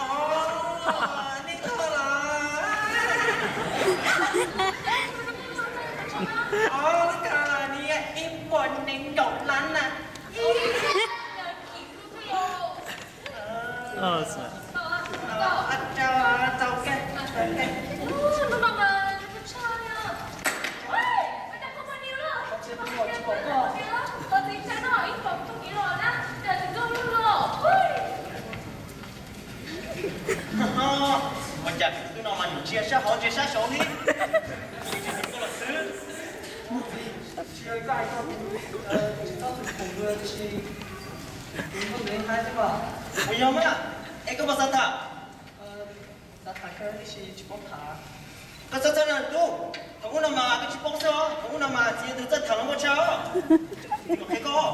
Ua, nej tuaj los. Ua, lub koj ni ib puas nees nkaum lab na. Ua, tau kawg, tau kawg. Ua cas tus no mas nws ntsia sab hauv ntsia sab saud li. Tsis yog koj hais koj tus, tus tub tus phoom tus tsis, tus ntawd haib xwb mas. Puas yog mas? Es koj puas xav tham? Xav tham kawg tab sis tsis paub tham. Koj txhob txhawj na tub, thaum ub no mas koj tsis paub xwb os, thaum ub no mas txiv yawg tus txawj tham los muaj tshaj os. Qhia koj.